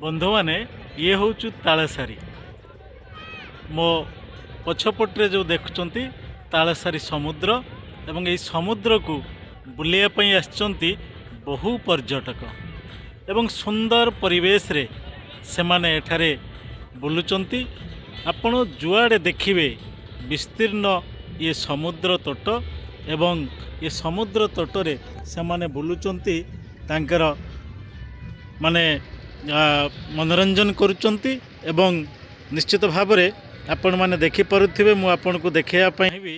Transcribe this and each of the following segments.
ବନ୍ଧୁମାନେ, ଇଏ ହେଉଛି ତାଳସାରୀ। ମୋ ପଛପଟରେ ଯେଉଁ ଦେଖୁଛନ୍ତି, ତାଳସାରୀ ସମୁଦ୍ର ଏବଂ ଏଇ ସମୁଦ୍ରକୁ ବୁଲିବା ପାଇଁ ଆସିଛନ୍ତି ବହୁ ପର୍ଯ୍ୟଟକ ଏବଂ ସୁନ୍ଦର ପରିବେଶରେ ସେମାନେ ଏଠାରେ ବୁଲୁଛନ୍ତି। ଆପଣ ଯୁଆଡ଼େ ଦେଖିବେ, ବିସ୍ତୀର୍ଣ୍ଣ ଇଏ ସମୁଦ୍ର ତଟ ଏବଂ ଏ ସମୁଦ୍ର ତଟରେ ସେମାନେ ବୁଲୁଛନ୍ତି, ତାଙ୍କର ମାନେ ମନୋରଞ୍ଜନ କରୁଛନ୍ତି। ଏବଂ ନିଶ୍ଚିତ ଭାବରେ ଆପଣମାନେ ଦେଖିପାରୁଥିବେ, ମୁଁ ଆପଣଙ୍କୁ ଦେଖାଇବା ପାଇଁ ବି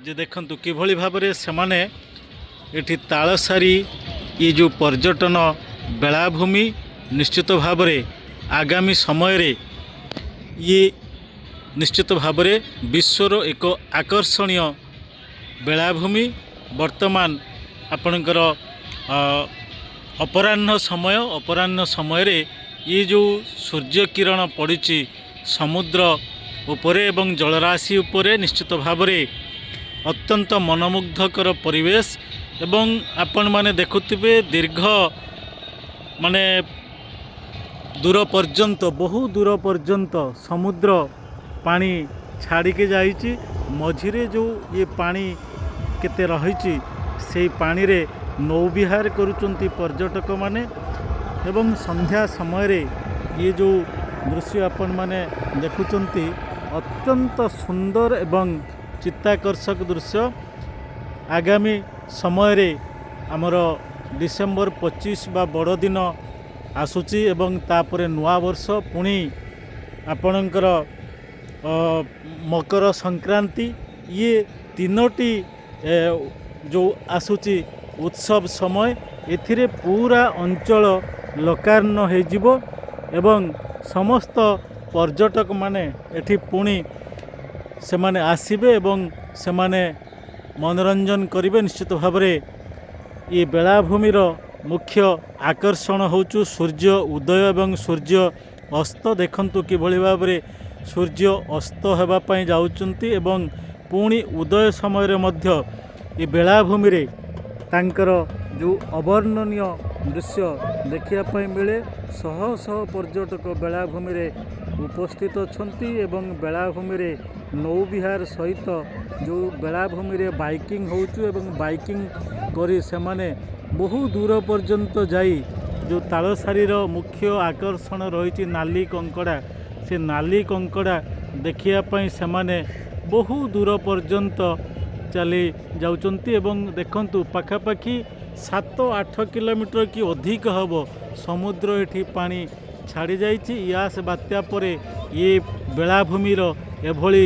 ଯେ ଦେଖନ୍ତୁ କିଭଳି ଭାବରେ ସେମାନେ ଏଠି ତାଳସାରୀ, ଇଏ ଯେଉଁ ପର୍ଯ୍ୟଟନ ବେଳାଭୂମି, ନିଶ୍ଚିତ ଭାବରେ ଆଗାମୀ ସମୟରେ ଇଏ ନିଶ୍ଚିତ ଭାବରେ ବିଶ୍ୱର ଏକ ଆକର୍ଷଣୀୟ ବେଳାଭୂମି। ବର୍ତ୍ତମାନ ଆପଣଙ୍କର ଅପରାହ୍ନ ସମୟ। ଅପରାହ୍ନ ସମୟରେ ଇଏ ଯେଉଁ ସୂର୍ଯ୍ୟ କିରଣ ପଡ଼ିଛି ସମୁଦ୍ର ଉପରେ ଏବଂ ଜଳରାଶି ଉପରେ, ନିଶ୍ଚିତ ଭାବରେ ଅତ୍ୟନ୍ତ ମନୋମୁଗ୍ଧକର ପରିବେଶ। ଏବଂ ଆପଣମାନେ ଦେଖୁଥିବେ, ଦୀର୍ଘ ମାନେ ଦୂର ପର୍ଯ୍ୟନ୍ତ, ବହୁ ଦୂର ପର୍ଯ୍ୟନ୍ତ ସମୁଦ୍ର ପାଣି ଛାଡ଼ିକି ଯାଇଛି। ମଝିରେ ଯେଉଁ ଇଏ ପାଣି କେତେ ରହିଛି, ସେଇ ପାଣିରେ ନୌବିହାର କରୁଛନ୍ତି ପର୍ଯ୍ୟଟକମାନେ। ଏବଂ ସନ୍ଧ୍ୟା ସମୟରେ ଇଏ ଯେଉଁ ଦୃଶ୍ୟ ଆପଣମାନେ ଦେଖୁଛନ୍ତି, ଅତ୍ୟନ୍ତ ସୁନ୍ଦର ଏବଂ ଚିତ୍ତାକର୍ଷକ ଦୃଶ୍ୟ। ଆଗାମୀ ସମୟରେ ଆମର ଡିସେମ୍ବର 25 ବା ବଡ଼ଦିନ ଆସୁଛି ଏବଂ ତାପରେ ନୂଆବର୍ଷ, ପୁଣି ଆପଣଙ୍କର ମକର ସଂକ୍ରାନ୍ତି, ଇଏ ତିନୋଟି ଯେଉଁ ଆସୁଛି ଉତ୍ସବ ସମୟ, ଏଥିରେ ପୁରା ଅଞ୍ଚଳ ଲୋକାରଣ୍ୟ ହେଇଯିବ ଏବଂ ସମସ୍ତ ପର୍ଯ୍ୟଟକମାନେ ଏଠି ପୁଣି ସେମାନେ ଆସିବେ ଏବଂ ସେମାନେ ମନୋରଞ୍ଜନ କରିବେ। ନିଶ୍ଚିତ ଭାବରେ ଏ ବେଳାଭୂମିର ମୁଖ୍ୟ ଆକର୍ଷଣ ହେଉଛି ସୂର୍ଯ୍ୟ ଉଦୟ ଏବଂ ସୂର୍ଯ୍ୟ ଅସ୍ତ। ଦେଖନ୍ତୁ କିଭଳି ଭାବରେ ସୂର୍ଯ୍ୟ ଅସ୍ତ ହେବା ପାଇଁ ଯାଉଛନ୍ତି ଏବଂ ପୁଣି ଉଦୟ ସମୟରେ ମଧ୍ୟ ଏ ବେଳାଭୂମିରେ ତାଙ୍କର ଯେଉଁ ଅବର୍ଣ୍ଣନୀୟ ଦୃଶ୍ୟ ଦେଖିବା ପାଇଁ ମିଳେ। ଶହ ଶହ ପର୍ଯ୍ୟଟକ ବେଳାଭୂମିରେ ଉପସ୍ଥିତ ଅଛନ୍ତି ଏବଂ ବେଳାଭୂମିରେ ନୌବିହାର ସହିତ ଯେଉଁ ବେଳାଭୂମିରେ ବାଇକିଂ ହେଉଛୁ ଏବଂ ବାଇକିଂ କରି ସେମାନେ ବହୁ ଦୂର ପର୍ଯ୍ୟନ୍ତ ଯାଇ ଯେଉଁ ତାଳସାରୀର ମୁଖ୍ୟ ଆକର୍ଷଣ ରହିଛି ନାଲି କଙ୍କଡ଼ା, ସେ ନାଲି କଙ୍କଡ଼ା ଦେଖିବା ପାଇଁ ସେମାନେ ବହୁ ଦୂର ପର୍ଯ୍ୟନ୍ତ ଚାଲି ଯାଉଛନ୍ତି। ଏବଂ ଦେଖନ୍ତୁ, ପାଖାପାଖି 7-8 କିଲୋମିଟର କି ଅଧିକ ହେବ ସମୁଦ୍ର ଏଠି ପାଣି ଛାଡ଼ି ଯାଇଛି। ୟାସ୍ ବାତ୍ୟା ପରେ ଇଏ ବେଳାଭୂମିର ଏଭଳି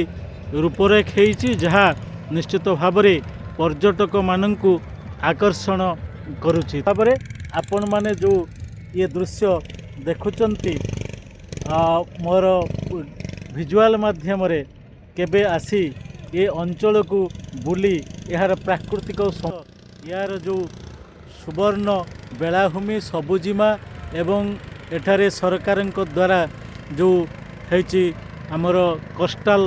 ରୂପରେଖ ହେଇଛି, ଯାହା ନିଶ୍ଚିତ ଭାବରେ ପର୍ଯ୍ୟଟକମାନଙ୍କୁ ଆକର୍ଷଣ କରୁଛି। ତାପରେ ଆପଣମାନେ ଯେଉଁ ଇଏ ଦୃଶ୍ୟ ଦେଖୁଛନ୍ତି ମୋର ଭିଜୁଆଲ ମାଧ୍ୟମରେ, କେବେ ଆସି ଏ ଅଞ୍ଚଳକୁ ବୁଲି ଏହାର ପ୍ରାକୃତିକ ଏହାର ଯେଉଁ ସୁବର୍ଣ୍ଣ ବେଳାଭୂମି, ସବୁଜିମା ଏବଂ ଏଠାରେ ସରକାରଙ୍କ ଦ୍ୱାରା ଯେଉଁ ହେଇଛି ଆମର କୋଷ୍ଟାଲ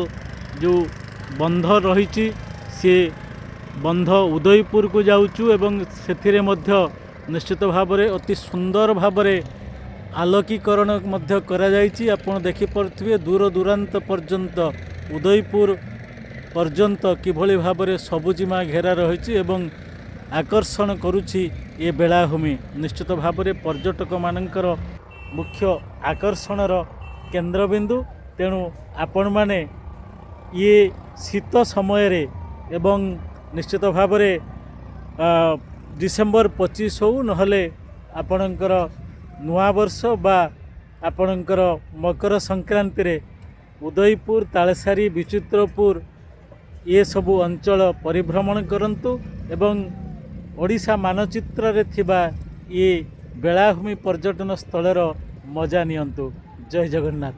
ଯେଉଁ ବନ୍ଧ ରହିଛି, ସିଏ ବନ୍ଧ ଉଦୟପୁରକୁ ଯାଉଛୁ ଏବଂ ସେଥିରେ ମଧ୍ୟ ନିଶ୍ଚିତ ଭାବରେ ଅତି ସୁନ୍ଦର ଭାବରେ ଆଲୋକୀକରଣ ମଧ୍ୟ କରାଯାଇଛି। ଆପଣ ଦେଖିପାରୁଥିବେ, ଦୂର ଦୂରାନ୍ତ ପର୍ଯ୍ୟନ୍ତ, ଉଦୟପୁର ପର୍ଯ୍ୟନ୍ତ କିଭଳି ଭାବରେ ସବୁଜିମା ଘେରା ରହିଛି ଏବଂ ଆକର୍ଷଣ କରୁଛି ଏ ବେଳାଭୂମି। ନିଶ୍ଚିତ ଭାବରେ ପର୍ଯ୍ୟଟକମାନଙ୍କର ମୁଖ୍ୟ ଆକର୍ଷଣର କେନ୍ଦ୍ରବିନ୍ଦୁ। ତେଣୁ ଆପଣମାନେ ଇଏ ଶୀତ ସମୟରେ ଏବଂ ନିଶ୍ଚିତ ଭାବରେ ଡିସେମ୍ବର 25 ହଉ, ନହେଲେ ଆପଣଙ୍କର ନୂଆବର୍ଷ ବା ଆପଣଙ୍କର ମକର ସଂକ୍ରାନ୍ତିରେ ଉଦୟପୁର, ତାଳସାରୀ, ବିଚିତ୍ରପୁର ଏସବୁ ଅଞ୍ଚଳ ପରିଭ୍ରମଣ କରନ୍ତୁ ଏବଂ ଓଡ଼ିଶା ମାନଚିତ୍ରରେ ଥିବା ଇଏ ବେଳାଭୂମି ପର୍ଯ୍ୟଟନ ସ୍ଥଳର ମଜା ନିଅନ୍ତୁ। ଜୟ ଜଗନ୍ନାଥ।